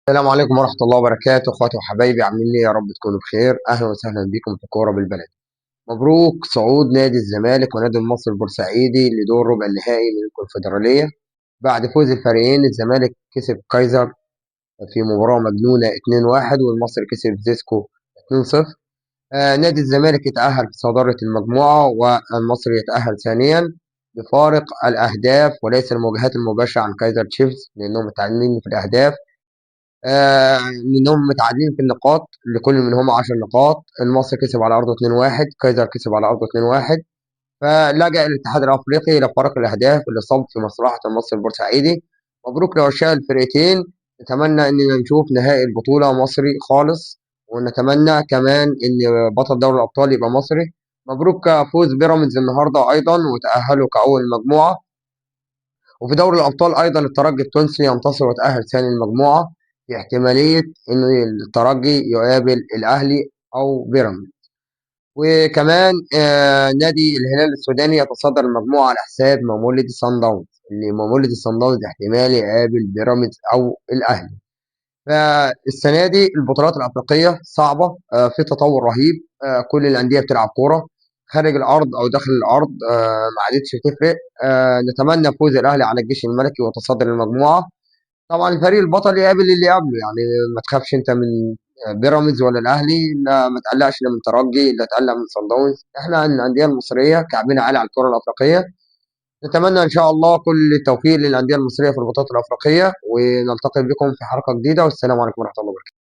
السلام عليكم ورحمة الله وبركاته، اخواتي وحبايبي، عاملين ايه؟ يا رب تكونوا بخير. اهلا وسهلا بكم في كورة بالبلد. مبروك صعود نادي الزمالك ونادي المصري البورسعيدي لدور ربع النهائي من الكونفدرالية بعد فوز الفريقين. الزمالك كسب كايزر في مباراة مجنونة 2-1، والمصري كسب زيسكو 2-0. نادي الزمالك يتأهل في صدارة المجموعة، والمصري يتأهل ثانيا بفارق الأهداف وليس المواجهات المباشرة عن كايزر تشيفز، لأنهم متعادلين في الأهداف، لأنهم متعادلين في النقاط، لكل منهما 10 نقاط. المصري كسب على أرضه 2-1، كايزر كسب على أرضه 2-1، فلجأ الاتحاد الأفريقي إلى فارق الأهداف اللي صب في مصلحة المصري البورسعيدي. مبروك لعشاق الفرقتين، نتمنى إننا نشوف نهائي البطولة مصري خالص، ونتمنى كمان إن بطل دوري الأبطال يبقى مصري. مبروك فوز بيراميدز النهارده أيضا وتأهلوا كأول مجموعة. وفي دوري الأبطال أيضا الترجي التونسي ينتصر وتأهل ثاني المجموعة، في احتمالية إن الترجي يقابل الأهلي أو بيراميدز. وكمان نادي الهلال السوداني يتصدر المجموعة على حساب مامولدي سان داونز، اللي مامولدي سان داونز احتمال يقابل بيراميدز أو الأهلي. فالسنة دي البطولات الأفريقية صعبة، في تطور رهيب، كل الأندية بتلعب كورة خارج الأرض أو داخل الأرض، ما عادتش تفرق. نتمنى فوز الأهلي على الجيش الملكي وتصدر المجموعة. طبعا الفريق البطل يقابل اللي قبله، ما تخافش انت من بيراميدز ولا الاهلي، لا ما تقلقش لا من ترجي لا تقلق من صن داونز. احنا الاندية المصرية كعبنا عالي على الكره الافريقية. نتمنى ان شاء الله كل التوفيق للاندية المصرية في البطولات الافريقية، ونلتقي بكم في حلقة جديدة، والسلام عليكم ورحمة الله وبركاته.